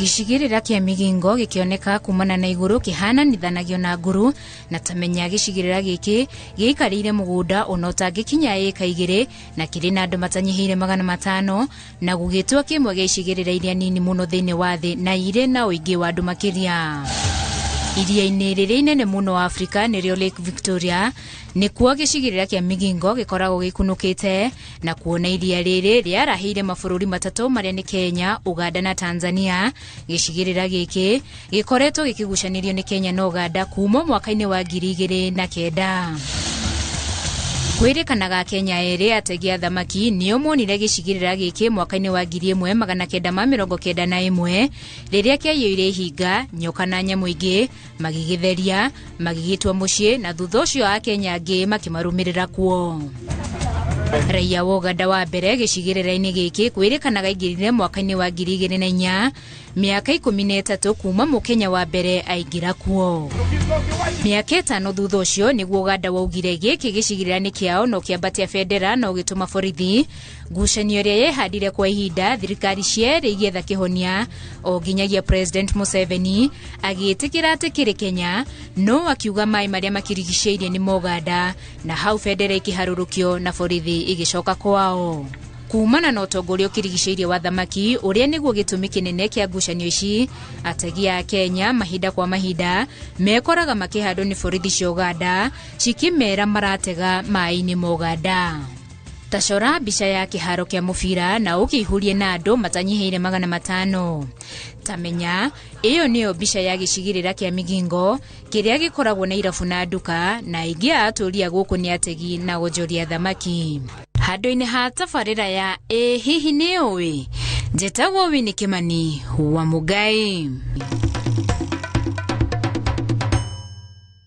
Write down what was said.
Gĩcigĩrĩra kĩa Migingo gĩkĩoneka kumana na igũrũ kĩhananithanagio na nguru, na tamenya gĩcigĩrĩra gĩkĩ gĩikarĩire mũgũnda ona ũtangĩkinya ĩka 2 na kĩrĩ na andũ matanyihĩire 500, na gũgĩtua kĩmwe gĩa icigĩrĩra iria nini mũno thĩinĩ wa thĩ na irĩ na ũingĩ wa andũ makĩria. Iria-inĩ rĩrĩa inene mũno Afrika nĩrĩo Lake Victoria, nĩkuo gĩcigĩrĩra kĩa Migingo gĩkoragwo gĩkunũkĩte, na kuona iria rĩrĩ rĩarahĩire mabũrũri matatũ marĩa nĩ Kenya, Uganda na Tanzania. Gĩcigĩrĩra gĩkĩ gĩkoretwo gĩkĩgucanĩrio nĩ Kenya na Uganda kuma mwaka-inĩ wa 2009. Kwĩrĩkanaga Kenya erĩ ategi a thamaki nĩo monire gĩcigĩrĩra gĩkĩ mwaka-inĩ wa 1991 rĩrĩa kĩaiyũire ihinga, nyoka na nyamũ ingĩ, magĩgĩtheria, magĩgĩtua mũciĩ, na thutha ũcio Akenya angĩ makĩmarũmĩrĩra kuo. Raia wa Uganda wa mbere gĩcigĩrĩra-inĩ gĩkĩ kwĩrĩkanaga aingĩrire mwaka-inĩ wa 2004, mĩaka 13 kuma mũkenya wa mbere aingĩra kuo. Mĩaka 5 thutha ũcio nĩguo Uganda waugire gĩkĩ gĩcigĩrĩra nĩ kĩao na ũkĩambatia bendera na ũgĩtũma borithi. Ngucanio ĩrĩa yehandire kwa ihinda thirikari cierĩ igĩetha kĩhonia o nginyagia President Museveni agĩĩtĩkĩra atĩ kĩrĩ Kenya, no akiuga maĩ marĩa makĩrigicĩirie nĩ Moganda, na hau bendera ĩkĩharũrũkio na borithi ĩgĩcoka kwao. Kumana na ũtongoria ũkĩrigicĩirie wa thamaki ũrĩa nĩguo gĩtũmi kĩnene kĩa ngucanio ici, ategi a Kenya mahinda kwa mahinda mekoraga makĩhandwo nĩ borithi cia Uganda cikĩmera maratega maĩ-inĩ ma Uganda. Tacora mbica ya kĩharo kĩa mũbira na ũkĩihũrie na andũ matanyihĩire 500. Tamenya ĩyo nĩyo mbica ya gĩcigĩrĩra kĩa Migingo kĩrĩa gĩkoragwo na irabu na nduka, na aingĩ a atũũri a gũkũ nĩ ategi na onjoria thamaki. Handũ-inĩ ha tabarĩra ya Ĩ Hihi Nĩ Ũĩ, njĩtagwo Winnie Kimani wa Mũgai.